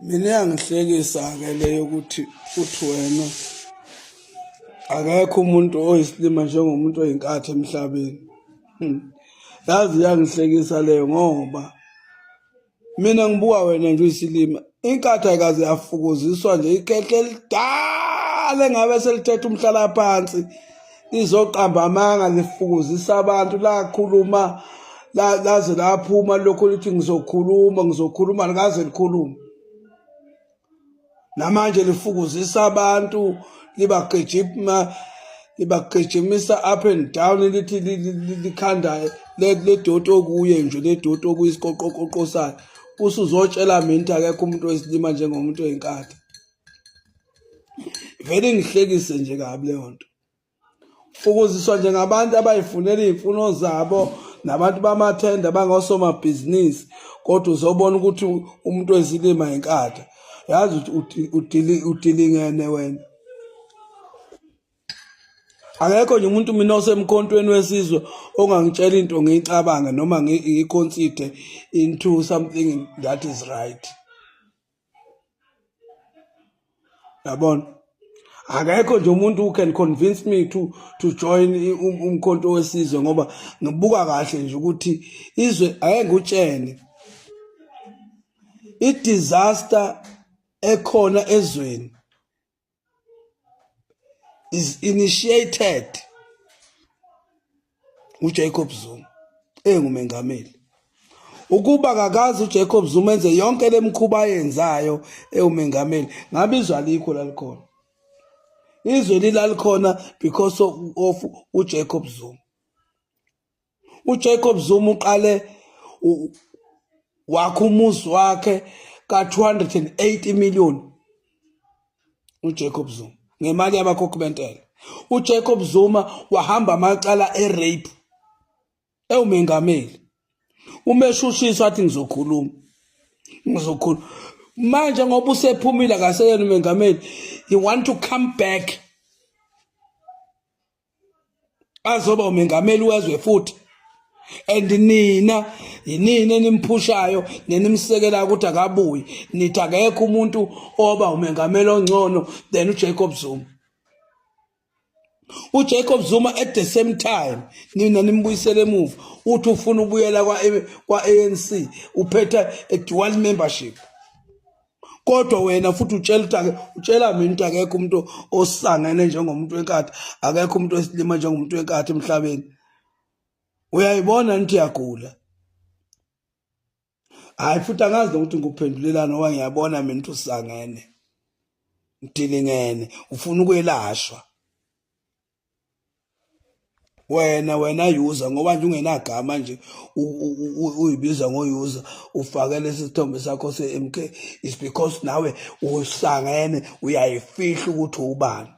Mina iyangihlekisa-ke le yokuthi uthi wena akekho umuntu oyisilima njengomuntu oyinkatha emhlabeni. Yazi iyangihlekisa leyo ngoba mina ngibuka wena nje uyisilima. Inkatha ayikaze yafukuziswa nje ikhehle elidala engabe selithethe umhlalaphansi lizoqamba amanga lifukuzisa abantu lakhuluma laze laphuma lokho lithi ngizokhuluma ngizokhuluma likaze likhulume namanje lifukuzisa abantu libagijima libagijimisa up and down lithi likhanda ledoti okuye nje ledoti okuyisiqoqoqoqo sayo usuzotshela mina akekho umuntu wesilima njengomuntu oyinkatha vele ngihlekise nje kabi leyo nto fukuziswa nje ngabantu abayifunela iy'mfuno zabo nabantu bamathenda bangosomabhizinisi kodwa uzobona ukuthi umuntu wezilima inkatha yazi ukuthi udilingene wena akekho nje umuntu mina osemkhontweni wesizwe ongangitshela into ngiyicabange noma ngiyiconsider into something that is right yabona akekho nje umuntu who can convince me to join umkhonto wesizwe ngoba ngibuka kahle nje ukuthi izwe ake ngutshene i-disaster ekhona ezweni is initiated uJacob Zuma engumengameli ukuba kakazi uJacob Zuma enze yonke lemkhuba ayenzayo ewumengameli ngabe izwe alikho lalikhona izwe lilalikhona because of uJacob Zuma uJacob Zuma uqale wakha umuzi wakhe ka-280 million uJacob Zuma ngemali yabakhokhi bentela uJacob Zuma wahamba amacala e-rape ewumengameli uma eshushiswa athi ngizokhuluma ngizokhuluma manje ngoba usephumile akaseyena umengameli he want to come back azoba umengameli wezwe futhi and nina yinini enimphushayo nenimsekelayo ukuthi akabuyi nithi akekho umuntu oba umengameli ongcono than uJacob Zuma uJacob Zuma at the same time nina nimbuyisele emuva uthi ufuna ukubuyela kwa-ANC uphethe a dual membership kodwa wena futhi utshela ukuthi ake utshela mina ukuthi akekho umuntu osangene njengomuntu wenkathi akekho umuntu wesilima njengomuntu wenkathi emhlabeni uyayibona nithi uyagula hayi futhi angazi nokuthi ngikuphendulelana ngoba ngiyabona mina ukuthi usangene ngidilingene ufuna ukwelashwa wena wena user ngoba nje ungenagama nje uyibiza ngo-user ufake lesi sithombe sakho se-MK is because nawe usangene uyayifihla ukuthi ubani.